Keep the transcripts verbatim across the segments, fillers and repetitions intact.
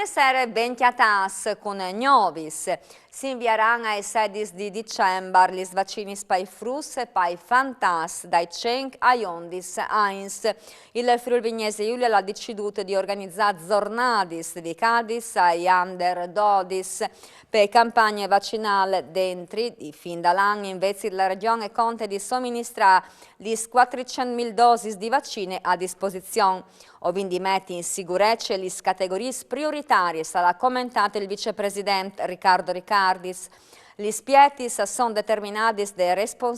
Sere ben cjatâts cun gnovis. Si inviaran ai sedis di Dicembar lis vacinis pai fruts e pai fantats dai cinc ai undis agns. Il Friûl Vignesie Julie al à decidût di organizâ zornadis dedicadis ai under dodis pe campagne vacinâl. Dentri di fin dal an invezit la Regjon e conte di soministrâ lis cuatricent mil dosis di vacine a disposizion. O vin di meti in sigurece lis categoriis prioritariis, al à comentât il vicepresident Riccardo Riccardis. Lis pietis a son determinadis de,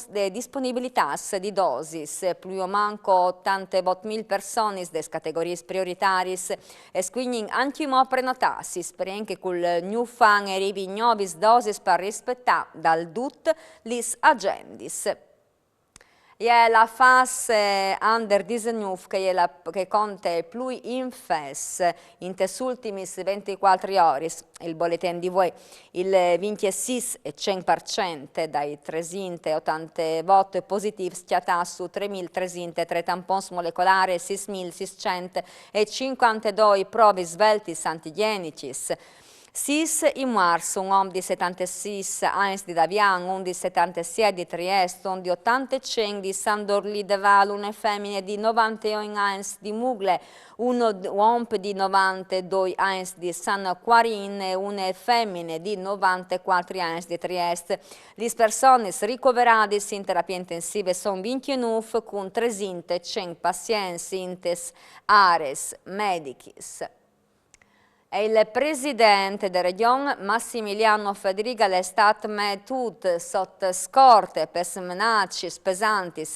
de disponibilitâts di dosis. Plui o manco otantevot mil personis des categoriis prioritariis e scuindin ancjemò prenotâsi. Sperìn che cul gnûf an e rivin gnovis dosis par rispetâ dal dut lis agendis. E je la fase under disgnûf che e je la, che e conte plui infets intes ultimis vinticuatri oris. Il boletin di vuê: il vincjesîs e cinc par cent dai tresinte e otantevot positîfs cjatâts su trê mil tresinte e trê tampons molecolârs e sîs mil sîscent e cincuantedoi provis sveltis antigjenicis. Sîs i muarts: un om di setantesîs agns di Davian, un di setantesiet di Triest, un di otantecinc di San Dorlì de Val, une femine di novanteun agns di Mugle, un om di novantedoi agns di San Cuarin e une femine di novantecuatri agns di Triest. Lis personis ricoveradis in terapie intensive a son vincjenûf, cun tresinte e cinc pazients intes areis medichis. E il president de Regjon Massimiliano Fedriga al è stât metût sot scorte pes menacis pesantis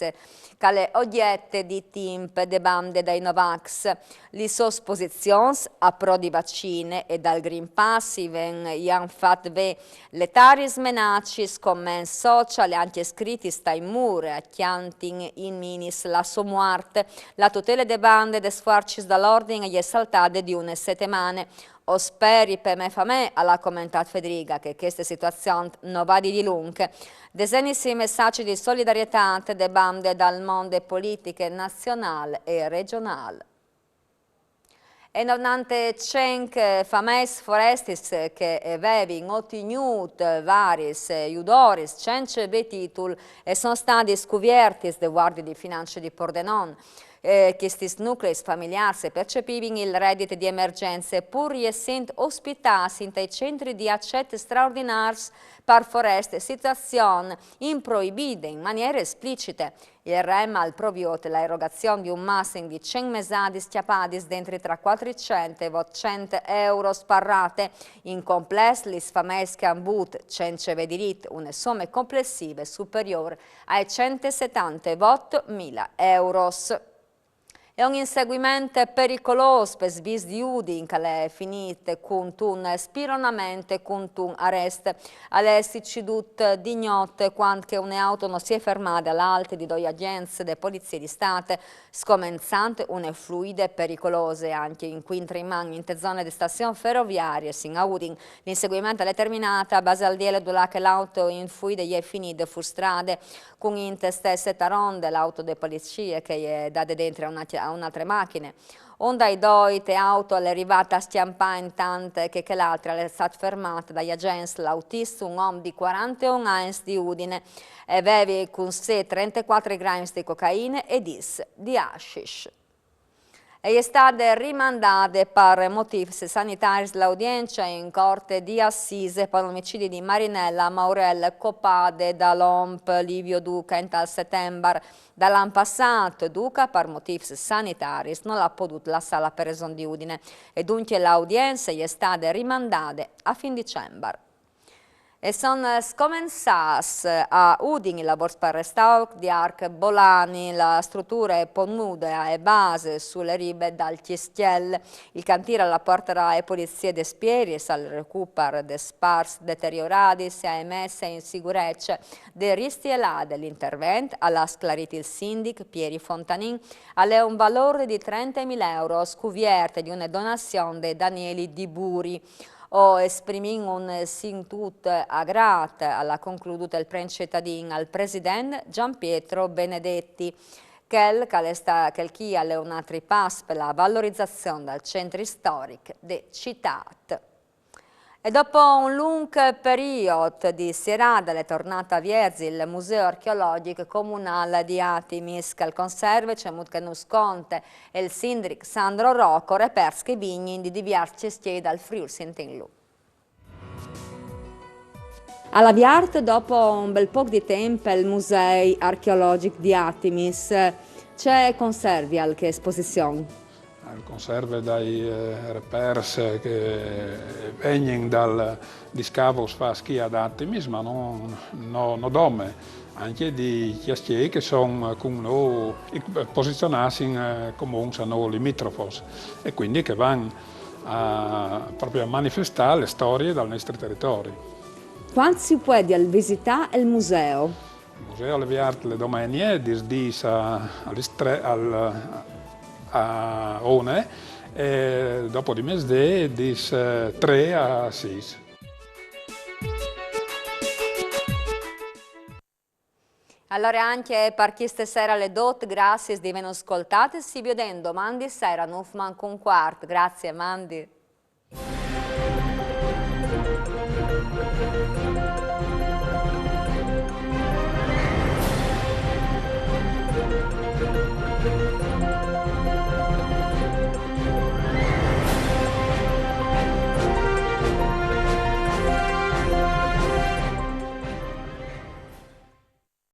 che al è ogjete di timp de bande dai Novax. Lis sôs posizions a pro di vacine e dal Green Pass i ven, i àn fat vê letariis menacis, coments sociâls e ancje scritis tai mûr a cjantin in minis la sô muart. La tutele de bande des fuarcis dal ordin e je saltade di une setemane. O speri pe mê famee, al à comentât Fedriga, che cheste situazion no vadi di lunc. Desenis i messaçs di solidarietât de bande dal mont de politiche nazionâl e regjonâl. E novantecinc fameis forestis che e vevin otignût varis judoris cence vê titul e son stadis cuviertis de Guardie di Finance di Pordenon. Eh, chestis nucleis familiârs a percepivin il redit di emergjence, pûr jessint ospitâts intai centris di acet straordinârs par forestis, situazion improibide in maniere esplicite. Il REM al proviôt la erogazion di un massim di cinc mesadis cjapadis dentri tra cuatricent e votcent euros par rate. In complès, lis fameis che a àn vût cence vê dirit une some complessive superiôr ai centesetantevot mil euros. E un inseguiment pericolôs pes viis di Udin che al è finît cuntun spironament e cuntun arest. Al è sicidût di gnot, cuant che une auto no si è fermade al alt di doi agjents de polizie di Stât, scomençant une fluide pericolose ancje in cuintriman inte zone de stazion feroviarie sin a Udin. L'inseguiment al è terminât a Basaldiele, dulà che l'auto in fluide e je finide fûr strade. Cun inte stesse taronde l'auto de polizie che e je dade dentri a une, a une altre machine. Un dai doi te auto al è rivât a scjampâ intant che chel altri al è stât fermât dai agjents. L'autist, un om di cuaranteun agns di Udine, e veve cun se trentecuatri grams di cocaine e dîs di hashish. E je stade rimandade par motîfs sanitaris la audience in Corte di Assise pal omicidi di Marinella Maurel copade dal om Livio Duca intal setembar dal an passât. Duca, par motîfs sanitaris, nol à podût lassâ la preson di Udine e duncje la audience e je stade rimandade a fin Dicembar. E son scomençâts a Udin i lavôrs par restaur di Arc Bolani. La struture e je ponude ae base su le ribe dal Cjistiel. Il cantîr al puartarà ae pulizie des pieris, al recupar des parts deterioradis e ae messe in sigurece de ristielade. L'intervent, al à sclarît il sindic Pieri Fontanin, al è un valôr di trentemil euros, cuvierte di une donazion de Danieli Di Buri. O esprimìn un sintut agrât, al à concludût il prin citadin, al president Gianpietro Benedetti. Chel che al è sta-, chel chi al è un altri pass per la valorizazione dal centri storic de citât. E dopo un lunc period di sierada al è tornât a vierzi il Museu Archeologic Comunal di Atimis, che al conserve, cemût che nus conte il sindric Sandro Rocco, repers che vignin di diviers cjistiei dal Friûl. Sintìn lu. Al è viert dopo un bel pôc di timp il Museu Archeologic di Atimis. Ce conservial chê esposizion? Al conserve dai, eh, repers che vegnin dai scavos fats chi ad Atimis, ma no, no, no dome, ancje di cjistiei che a son cun nô, posizionâts in, eh, comuns a nô limitrofs, e cuindi che a van a, propit a manifestâ la storie dal nestri teritori. Cuant si puedial visitâ il museu? Il museu al è viert la domenie, dai dîs a, a lis trê, al, a une, e dopo di misdì, dai, eh, trê a sîs. Alore ancje par cheste sere al è dut, graciis di vênus scoltât, si viodìn doman di sere a nûf mancul un cuart. Graciis, mandi.